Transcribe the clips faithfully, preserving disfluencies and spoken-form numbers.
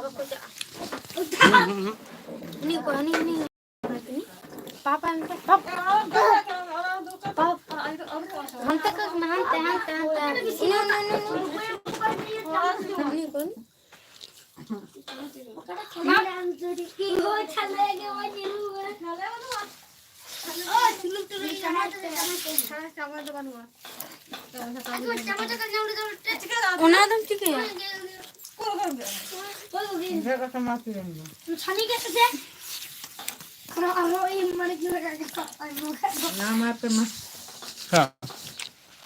ᱵᱟᱠᱚ ᱪᱟᱜᱼᱟ᱾ ᱦᱟᱹᱱᱤ ᱠᱚ, ᱦᱟᱹᱱᱤ, ᱦᱟᱹᱱᱤ᱾ ᱯᱟᱯᱟ ᱮᱱᱛᱮ, ᱯᱟᱯ-, ᱯᱟᱯ-, ᱦᱟᱱᱛᱮ ᱠᱚ ᱢᱮ, ᱦᱟᱱᱛᱮ, ᱦᱟᱱᱛᱮ, ᱦᱟᱱᱛᱮ᱾ ᱤᱱᱟᱹ, ᱤᱱᱟᱹ, ᱤᱱᱟᱹ, ᱤᱱᱟᱹ᱾ ᱦᱟᱹᱱᱤ ᱠᱚ᱾ ᱚᱱᱟ ᱫᱚᱢ ᱪᱤᱠᱟᱹᱭᱟ? ᱚᱱᱟ ᱢᱟ ᱯᱮ ᱢᱟ᱾ ᱦᱮᱸ᱾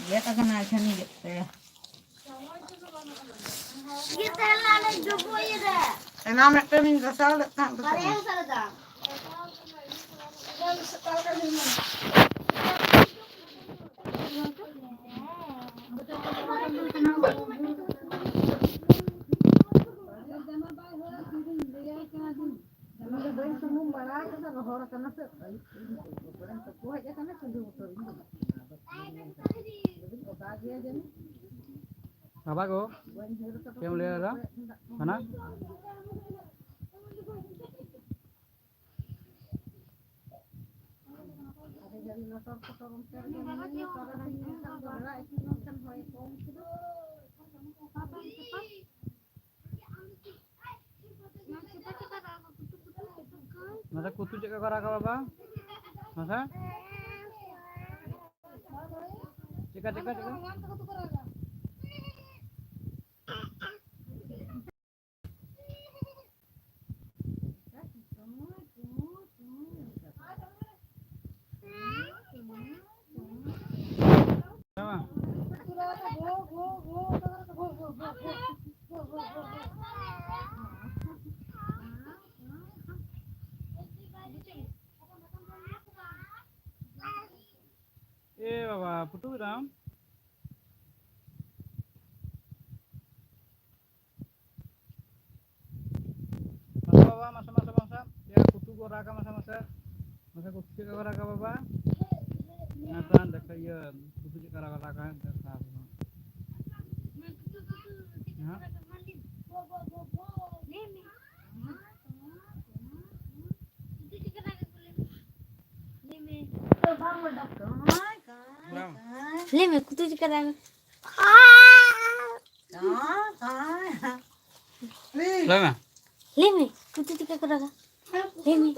ᱜᱮᱫ ᱟᱠᱟᱱᱟ, ᱪᱷᱟᱹᱱᱤ ᱜᱮᱫ ᱛᱮ᱾ ᱮᱱᱟ ᱢᱤᱫᱴᱮᱱ ᱤᱧ ᱜᱷᱟᱥᱟᱣ ᱞᱮᱫ ᱛᱟᱦᱮᱸᱫ ᱫᱚ᱾ ᱤᱧ ᱫᱚ ᱵᱟᱹᱧ ᱥᱩᱱᱩᱢ ᱵᱟᱲᱟ ᱠᱟᱫᱟ, ᱨᱚᱦᱚᱲ ᱠᱟᱱᱟ ᱥᱮ᱾ ᱟᱹᱭᱩᱵ ᱛᱩᱠᱩ ᱦᱮᱡ ᱟᱠᱟᱱᱟ, ᱠᱩᱞᱦᱤ ᱵᱩᱴᱟᱹ ᱨᱮ ᱤᱧ ᱫᱚ ᱵᱟᱹᱧ ᱥᱩᱱᱩᱢ ᱵᱟᱲᱟ ᱠᱟᱫᱟ᱾ ᱟᱫᱚ ᱪᱮᱫ ᱤᱧ ᱢᱮᱱᱟ? ᱟᱫᱚ ᱵᱤᱱ ᱚᱫᱟ ᱜᱮᱭᱟ ᱡᱟᱹᱱᱤᱡ᱾ ᱵᱟᱵᱟ ᱜᱳ, ᱵᱟᱹᱧ ᱡᱳᱨ ᱠᱟᱫᱟ ᱪᱮᱫ ᱮᱢ ᱞᱟᱹᱭ ᱫᱟ? ᱠᱚᱭᱚᱜ ᱫᱟᱜ ᱠᱚ ᱦᱟᱱᱟ? ᱟᱫᱚ ᱡᱟᱹᱱᱤᱡ ᱞᱚᱴᱚᱨ ᱯᱚᱴᱚᱨ ᱚᱱᱛᱮ ᱨᱮᱜᱮ ᱢᱮᱱᱟᱭᱟ, ᱚᱠᱟ ᱨᱮ ᱦᱟᱹᱱᱤ ᱢᱮᱱᱠᱷᱟᱱ ᱫᱚ ᱵᱮᱲᱟ ᱤᱥᱤᱱ ᱞᱮᱱᱠᱷᱟᱱ ᱦᱚᱭ ᱠᱚᱢ ᱠᱮᱫᱟ᱾ ᱢᱟᱥᱮ ᱠᱩᱛᱩ ᱪᱮᱫ ᱞᱮᱠᱟ ᱠᱚ ᱨᱟᱜᱟ ᱵᱟᱵᱟ? ᱢᱟᱥᱮ? ᱪᱮᱫ ᱞᱮᱠᱟ, ᱪᱮᱫ ᱞᱮᱠᱟ, ᱪᱮᱫ ᱞᱮᱠᱟ? ᱮ ᱵᱟᱵᱟ, ᱯᱷᱩᱴᱩ ᱠᱮᱫᱟᱢ? ᱢᱟᱥᱮ ᱵᱟᱵᱟ, ᱢᱟᱥᱮ, ᱢᱟᱥᱮ, ᱢᱟᱥᱮ᱾ ᱮ, ᱠᱩᱛᱩ ᱠᱚ ᱨᱟᱜᱟ, ᱢᱟᱥᱮ, ᱢᱟᱥᱮ᱾ ᱢᱟᱥᱮ, ᱠᱩᱛᱩ ᱪᱮᱫ ᱞᱮᱠᱟ ᱠᱚ ᱨᱟᱜᱟ, ᱵᱟᱵᱟ? ᱦᱮᱸ, ᱛᱚ, ᱫᱮᱠᱷᱟ, ᱤᱭᱟᱹ, ᱠᱩᱛᱩ ᱪᱮᱫ ᱞᱮᱠᱟ ᱨᱟᱜᱟ, ᱨᱟᱜᱟ, ᱦᱮᱸ, ᱫᱮᱠᱷᱟ ᱟᱵᱚᱱ᱾ ᱦᱮᱸ? ᱞᱟᱹᱭ ᱢᱮ, ᱠᱩᱛᱩ ᱪᱤᱠᱟᱹ ᱨᱟᱜᱟ? ᱞᱟᱹᱭ ᱢᱮ᱾ ᱞᱟᱹᱭ ᱢᱮ, ᱠᱩᱛᱩ ᱪᱤᱠᱟᱹ ᱠᱚ ᱨᱟᱜᱟ? ᱞᱟᱹᱭ ᱢᱮ᱾